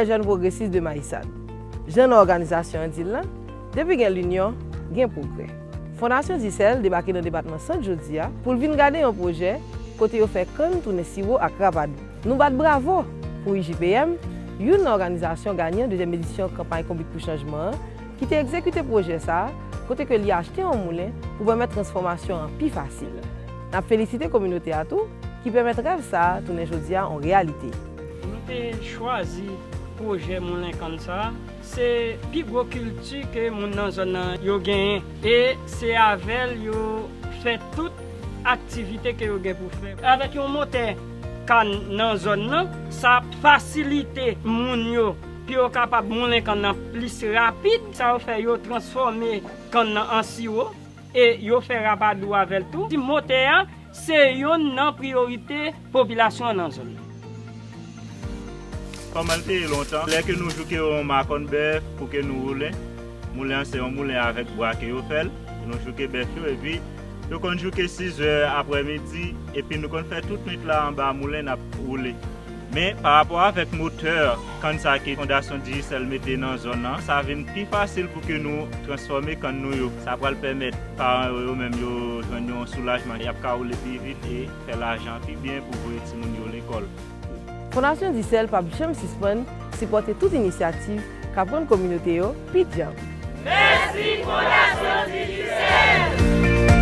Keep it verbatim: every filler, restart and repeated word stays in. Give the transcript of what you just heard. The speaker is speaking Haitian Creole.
Jeunes Progressistes de Mayisad. Jan non òganizasyon an di l lan, depi gen linyon, gen pwogrè. Fondasyon Dicel debake nan depatman Sant jodi a pou l vin gade yon pwojè kote yo fè kann tounen siwo ak rapadou. Nou bat bravo pou I J P M, youn nan òganizasyon ganyan dezyèm edisyon kanpay Konbit pou Chanjman an, ki te egzekite pwojè sa a, kote ke li achte yon moulen pou pèmèt transfòmasyon an pi fasil. N ap felisite kominote a tou, ki pèmèt rèv sa a tounen jodi a yon reyalite. Nou te chwazi pwojè moulen kann sa a. Se pi gwo kilti ke moun nan zòn nan yo genyen. E se avè l yo fè tout aktivite ke yo gen pou fè. Avèk yon motè kann nan zòn nan, sa ap fasilite moun yo pou yo kapab moulen kann nan plis rapid. Sa yo fè, yo transfòme kann nan an siwo e yo fè rapadou avè l tou. Ti motè a, se yonn nan priyorite popilasyon an nan zòn nan. Kòman l te ye lontan, lè ke nou jouke yon makòn bèf pou ke nou woulen, moulen an se yon moulen avèk bwa ke yo fè l, nou jouke bèf yo, epi yo konn jouke sizè aprèmidi, epi nou konn fè tout nwit la anba moulen n ap woule. Men, pa rapò avèk motè kann sa ke Fondasyon Digicel mete nan zòn nan, sa vin pi fasil pou ke nou transfòme kann nou yo. Sa pral pèmèt paran yo, yo menm, yo jwenn yon soulajman. Y ap ka woule pi vit e fè lajan pi byen pou voye timoun yo lekòl. Fondasyon Dicel p ap janm sispann sipòte tout inisyativ k ap rann kominote yo pi djanm. Mèsi Fondasyon Digicel!